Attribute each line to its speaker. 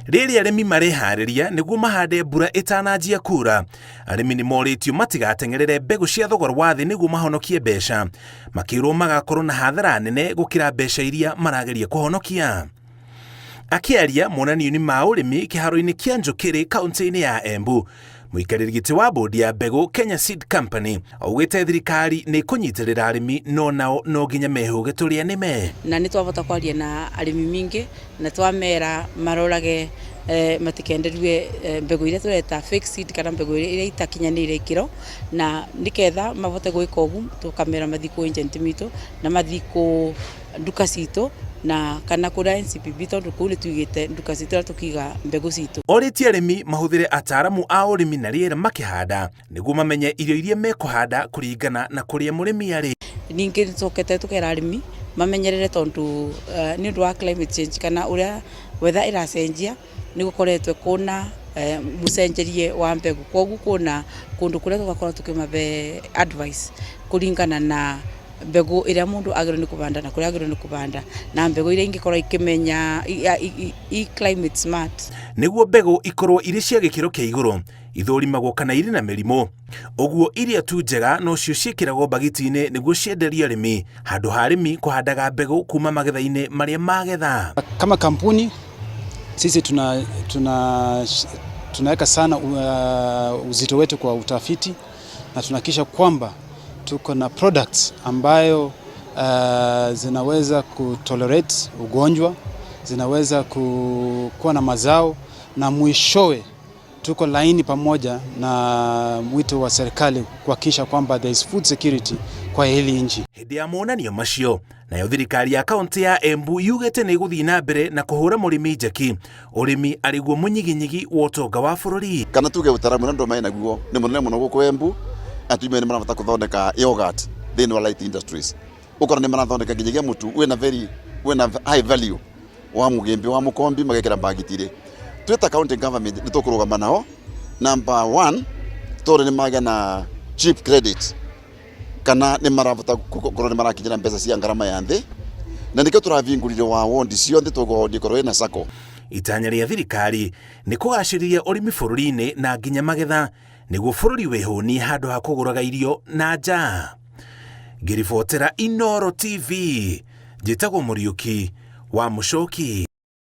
Speaker 1: Rĩrĩa arĩmi mareharĩria nĩguo mahande mbura ĩtananjia kura, arĩmi nĩ morĩtio matigateng'erere mbegũ cia thogora wa thĩ nĩguo mahonokie mbeca, makĩrwo magakorwo na hathara nene gũkĩra mbeca iria marageria kũhonokia. Akĩaria monanio-inĩ ma ũrĩmi kĩharo-inĩ kĩa Njũkĩrĩ kaunti-inĩ ya Embu, mũikarĩri gĩtĩ wa bodi ya mbegũ Kenya Seed Company augĩte thirikari nĩ ĩkũnyitĩrĩra arĩmi no nao no nginya mehũge tũrĩa nĩme.
Speaker 2: Na nĩ twavota kwaria na arĩmi mingĩ na twamera marorage matikenderue mbegũ iria tũreta fake seed kana mbegũ iria itakinyanĩire ikĩro, na nĩketha mavote gwĩka ũguo tũkamera mathiĩ kwĩ agent mitũ na mathiĩ kũ nduka citũ na kana kũrĩa NCPB tondũ kũu nĩ tũigĩte nduka citũ ũrĩa tũkĩiga mbegũ citũ.
Speaker 1: Orĩtie arĩmi mahũthĩre ataaramu a ũrĩmi na rĩera makĩhanda nĩguo mamenye irio iria mekũhanda kũringana na kũrĩa mũrĩmi arĩ.
Speaker 2: Ningĩ nĩ tũcokete tũkera arĩmi mamenyerere tondũ nĩ ũndũ wa climate change kana ũrĩa weather ĩracenjia nĩ gũkoretwo kwĩna mũcenjerie wa mbegũ, koguo kwĩna kũndũ kũrĩa tũgakorwo tũkĩmabe advice kũringana na mbegũ ĩrĩa mũndũ agĩrĩirwo nĩ kũbanda na kũrĩa agĩrĩirwo nĩ kũbanda na mbegũ iria ingĩkorwo ikĩmenya i climate smart.
Speaker 1: Nĩguo mbegũ ikorwo irĩ cia gĩkĩro kĩa igũrũ, ithũrimagwo kana irĩ na mĩrimũ. Ũguo iria tu njega nocio ciĩkĩragwo mbagiti-inĩ nĩguo cienderio arĩmi, handũ ha arĩmi kũhandaga mbegũ kuma magetha-inĩ marĩa magetha.
Speaker 3: Kama kampuni sisi tunaweka sana uzito wetu kwa utafiti na tunahakikisha kwamba tuko na products ambayo zinaweza kutolerate ugonjwa, zinaweza kuwa na mazao na mwishowe tuko laini pamoja na mwito wa serikali kuhakikisha kwamba there is food security kwa hili nchi.
Speaker 1: Hĩndĩ ya monanio macio, nayo thirikari ya kaunti ya Embu yugĩte nĩ ĩgũthiĩ na mbere na kũhũra mũrĩmi njeki, ũrĩmi arĩguo mũnyiginyigi wa ũtonga wa bũrũri.
Speaker 4: Kana tuge ũtaramu ũrĩa andũ marĩ naguo nĩ mũnene mũno gũkũ Embu, atumia nĩ marahota kũthondeka yogurt thĩinĩ wa Light Industries. Ũkona nĩ marathondeka nginyagia mũtu wĩna very wĩna high value wa mũgĩmbĩ wa mũkombi magekĩra mbagiti-rĩ. Twĩ ta county government nĩ tũkũrũgama nao number one tondũ nĩ magĩa na cheap credit kana nĩ marahota gũkorwo nĩ marakinyĩra mbeca cia ngarama ya thĩ na nĩkĩo tũravingũrire wa wondi ciothe tũguo wondi ĩkorwo ĩna sacco.
Speaker 1: Itanya rĩa thirikari nĩ kũgacĩrithia ũrĩmi bũrũri-inĩ na nginya magetha nĩguo bũrũri wĩhũnie handũ ha kũgũraga irio na nja. Ngĩribotera Inooro TV, njĩtagwo Mũriũki wa Mũcoki.